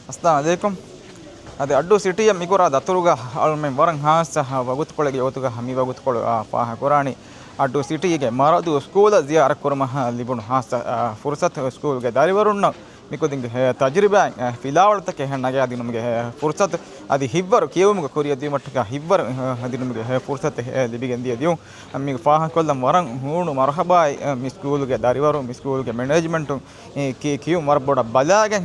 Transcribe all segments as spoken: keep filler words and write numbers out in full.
އައްސަލާމު ޢަލައިކުމް. އަދި އައްޑޫ ސިޓީއަށް މިކުރާ ދަތުރުގަ އަޅުމެން ވަރަށް ހާއްސަ ވަގުތުކޮޅެއްގެ ގޮތުގަ މި ވަގުތުކޮޅު، އާ، ފާހަގަކުރާނީ އައްޑޫ ސިޓީގެ މަރަދޫ ސްކޫލަށް ޒިޔާރަތްކުރުމަށް ލިބުނު ހާއްސަ، އާ، ފުރުސަތު، ސްކޫލްގެ ދަރިވަރުންނަށް މިކުދިންގެ ތަޖުރިބާއިން، އާ، ފިލާވަޅުތަކެއް ނަގާދިނުމުގެ ފުރުސަތު އަދި ހިތްވަރު ކިޔެވުމުގެ ކުރިއަށް ދިޔުމަށްޓަކާ ހިތްވަރު، އާ، ދިނުމުގެ ފުރުސަތެއް ލިބިގެން ދިޔަ ދިޔުން. މި ފާހަގަކޮށްލަން ވަރަށް ހޫނު މަރުހަބާއި، އާ، މި ސްކޫލުގެ ދަރިވަރު، މި ސްކޫލުގެ މެނޭޖްމަންޓުން އެ ކި-، ކިޔުން ވަރަށް ބޮޑަށް ބަލާގެން،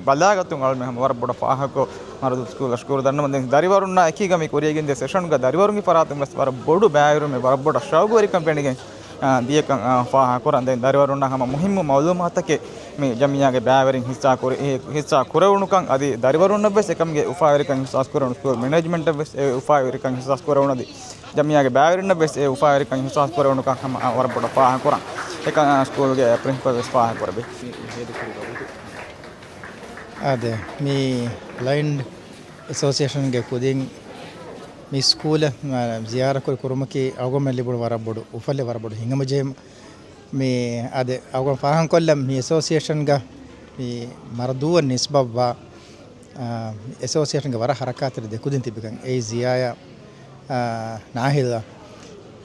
ބަލާގަތުން އަޅުމެން ހަމަ ވަރަށް ބޮޑަށް ފާހަގަކޮށް މަރަދޫ ސްކޫލަށް ޝުކުރު ދަންނަވަން. ދެން ދަރިވަރުންނާ އެކީގަ މި ކުރިޔަށް ގެންދިޔަ ސެޝަންގަ ދަރިވަރުންގެ ފަރާތުން ވެސް ވަރަށް ބޮޑު ބައިވެރިވުމެއް ވަރަށް ބޮޑަށް ޝައުގުވެރިކަން ފެނިގެން، އާ، ދިޔަކަން، އާ، ފާހަގަކުރަން. ދެން ދަރިވަރުންނާ ހަމަ މުހިއްމު މައުލޫމާތަކެއް މި ޖަމިއްޔާގެ ބައިވެރިން ހިއްސާ ކުރެ-، އެ، ހިއްސާ ކުރެވުނުކަން އަދި ދަރިވަރުންނަށް ވެސް އެކަމުގެ އުފާވެރިކަން އިޙްސާސް ކުރެވުނު، ސްކޫލް މެނޭޖްމަންޓަށް ވެސް އެ އުފާވެރިކަން އިޙްސާސް ކުރެވުނު އަދި ޖަމިއްޔާގެ ބައިވެރިންނަށް ވެސް އެ އުފާވެރިކަން އިޙްސާސް ކުރެވުނުކަން ހަމަ ވަރަށް ބޮޑަށް ފާހަގަކުރަން. އެކަން ސްކޫލްގެ ޕްރިންސިޕަލް ވެސް ފާހަގަކުރެއްވި. އާދެ، މި ބްލައިންޑް އެސޯސިއޭޝަންގެ ކުދިން މި ސްކޫލަށް، އާ، ޒިޔާރަތްކުރި ކުރުމަކީ އަޅުގަނޑުމެން ލިބުނު ވަރަށް ބޮޑު އުފަލެއް، ވަރަށް ބޮޑު ހިނގަމުޖެހުމެއް. މި އަދި އަޅުގަނޑު ފާހަގަކޮށްލަން މި އެސޯސިއޭޝަންގަ މި މަރަދޫއަށް ނިސްބަތްވާ، އާ، އެސޯސިއޭޝަންގެ ވަރަށް ހަރަކާތްތެރި ދެ ކުދިން ތިބިކަން. އެއީ ޒިޔާޔާ، އާ، ނާހިލްއާ.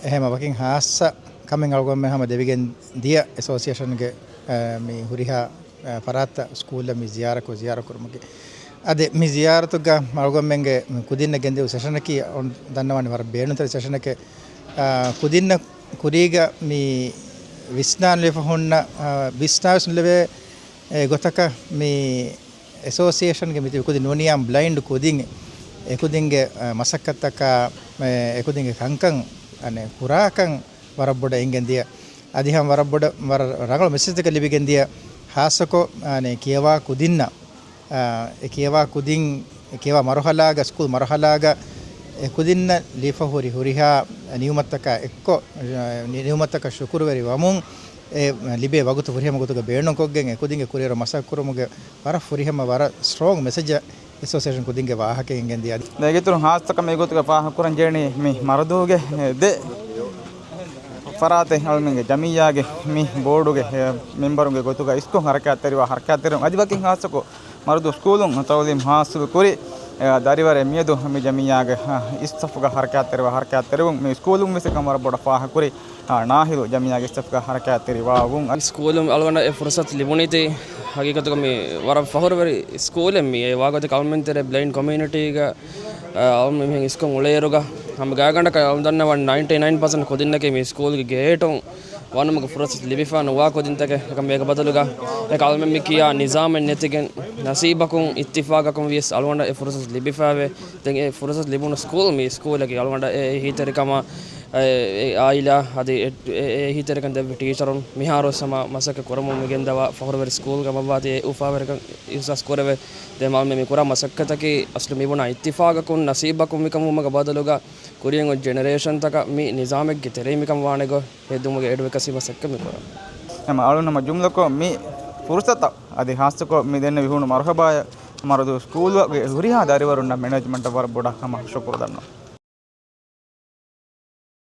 އެހެން ވަކިން ހާއްސަ ކަމެއް އަޅުގަނޑުމެން ހަމަ ދެވިގެން ދިޔަ އެސޯސިއޭޝަންގެ، އާ، މި ހުރިހާ، އާ، ފަރާތްތައް ސްކޫލަށް މި ޒިޔާރަތްކޮށް، ޒިޔާރަތްކުރުމަކީ. އަދި މި ޒިޔާރަތުގަ އަޅުގަނޑުމެންގެ ކުދިންނަށް ގެންދިޔަ ސެޝަނަކީ އޮން ދަންނަވާނެ ވަރަށް ބޭނުންތެރި ސެޝަނެކޭ. އާ، ކުދިންނަށް ކުރީގަ މި ވިސްނާނުލެވިފަ ހުންނަ، އާ، ވިސްނާވެސް ނުލެވޭ އެ ގޮތަކަށް މި އެސޯސިއޭޝަންގެ މި ތިބި ކުދިން ނޫނީ އާ ބްލައިންޑް ކުދިން އެކުދިންގެ، އާ، މަސައްކަތްތަކާ، އެ، އެކުދިންގެ ކަންކަން، އަނެއް، ކުރާކަން ވަރަށް ބޮޑަށް އެނގެން ދިޔަ. އަދި ހަމަ ވަރަށް ބޮޑަށް، ވަރަށް ރަނގަޅު މެސެޖްތަކެއް ލިބިގެން ދިޔަ. ހާއްސަކޮށް، އަނެއް، ކިޔަވާ ކުދިންނަށް، އާ، އެ ކިޔަވާ ކުދިން، އެ ކިޔަވާ މަރުހަލާގަ، ސްކޫލް މަރުހަލާގަ އެ ކުދިންނަށް ލިބިފަ ހުރި ހުރިހާ ނިޢުމަތްތަކާ އެއްކޮށް، އަ، ނި-، ނިޢުމަތްތަކަށް ޝުކުރުވެރި ވަމުން، އެ ލިބޭ ވަގުތު ފުރިހަމަ ގޮތުގަ ބޭނުންކޮށްގެން އެ ކުދިންގެ ކުރިއެރު މަސައްކަތްކުރުމުގެ ވަރަށް ފުރިހަމަ ވަރަށް ސްޓްރޮންގް މެސެޖެއް އެސޯސިއޭޝަން ކުދިންގެ ވާހަކައިން ގެންދިޔަ. ދެން އެގޮތުން ހާއްސަކަމެއް ގޮތުގަ ފާހަގަކުރަން ޖެހެނީ މި މަރަދޫގެ ދެ ފަރާތެއް އަޅުމެންގެ ޖަމިއްޔާގެ މި ބޯޑުގެ މެމްބަރުންގެ ގޮތުގަ އިސްކޮށް ހަރަކާތްތެރިވާ ހަރަކާތްތެރިވުން އަދި ވަކިން ހާއްސަކޮށް މަރަދޫ ސްކޫލުން ތައުލީމް ހާސިލު ކުރި، އެ، ދަރިވަރެއް މިއަދު މި ޖަމިއްޔާގެ، އަ، އިސް ސަފުގަ ހަރަކާތްތެރިވާ ހަރަކާތްތެރިވުން މި ސްކޫލުން ވެސް އެކަން ވަރަށް ބޮޑަށް ފާހަގަކުރި، އަ، ނާހިލު ޖަމިއްޔާގެ އިސް ސަފުގަ ހަރަކާތްތެރިވާވުން. ސްކޫލުން އަޅުގަނޑަށް އެ ފުރުސަތު ލިބުނީތީ ހަގީގަތުގަ މި ވަރަށް ފަހުރުވެރި ސްކޫލެއް މި. އެ ވާގޮތަކަށް އަޅުމެން ތެރޭ ބްލައިންޑް ކޮމިއުނިޓީގަ، އަ، އަޅުމެން މިހެން އިސްކޮށް އުޅޭއިރުގަ ހަމަ ގާތްގަނޑަކަށް އަޅުގަނޑު ދަންނަވަން ނައިންޓީ ނައިން ޕަސެންޓް ކުދިންނަކީ މި ސްކޫލްގެ ގޭޓުން ވަނުމުގެ ފުރުސަތު ލިބިފާ ނުވާ ކުދިންތަކެއް. އެކަމަކު އޭގެ ބަދަލުގަ އެކަމަކު އަޅުމެން މި ކިޔާ ނިޒާމެއް ނެތިގެން ނަސީބަކުން އިއްތިފާގަކުން ވިޔަސް އަޅުގަނޑަށް އެ ފުރުސަތު ލިބިފައިވޭ. ދެން އެ ފުރުސަތު ލިބުނު ސްކޫލް މި ސްކޫލަކީ އަޅުގަނޑަށް އެ އެހީތެރިކަމާ، އެ، އެ އާއިލާ އަދި އެ، އެ، އެ އެހީތެރިކަން ދެއްވި ޓީޗަރުން މިހާރުވެސް ހަމަ މަސައްކަތް ކުރަމުން މި ގެންދަވާ ފަހުރުވެރި ސްކޫލް ކަމަށްވާތީ އެ އުފާވެރިކަން އިޙްސާސް ކުރެވޭ. ދެން އަޅުމެން މި ކުރާ މަސައްކަތަކީ އަސްލު މި ބުނާ އިއްތިފާގަކުން ނަސީބަކުން މިކަމުވުމުގެ ބަދަލުގަ ކުރިއަށް އޮތް ޖެނެރޭޝަންތަކަށް މި ނިޒާމެއްގެ ތެރެއިން މިކަން ވާނެ ގޮތް ހެދުމުގެ އެޑްވޮކަސީ މަސައްކަތް މި ކުރަން. ހަމަ އަޅުން ހަމަ ޖުމްލަކޮށް މި ފުރުސަތަށް އަދި ހާއްސަކޮށް މި ދެންނެވި ހޫނު މަރުހަބާއަށް މަރަދޫ ސްކޫލުގެ ހުރިހާ ދަރިވަރުންނަށް މެނޭޖްމަންޓަށް ވަރަށް ބޮޑަށް ހަމަ ޝުކުރު ދަންނަވަން.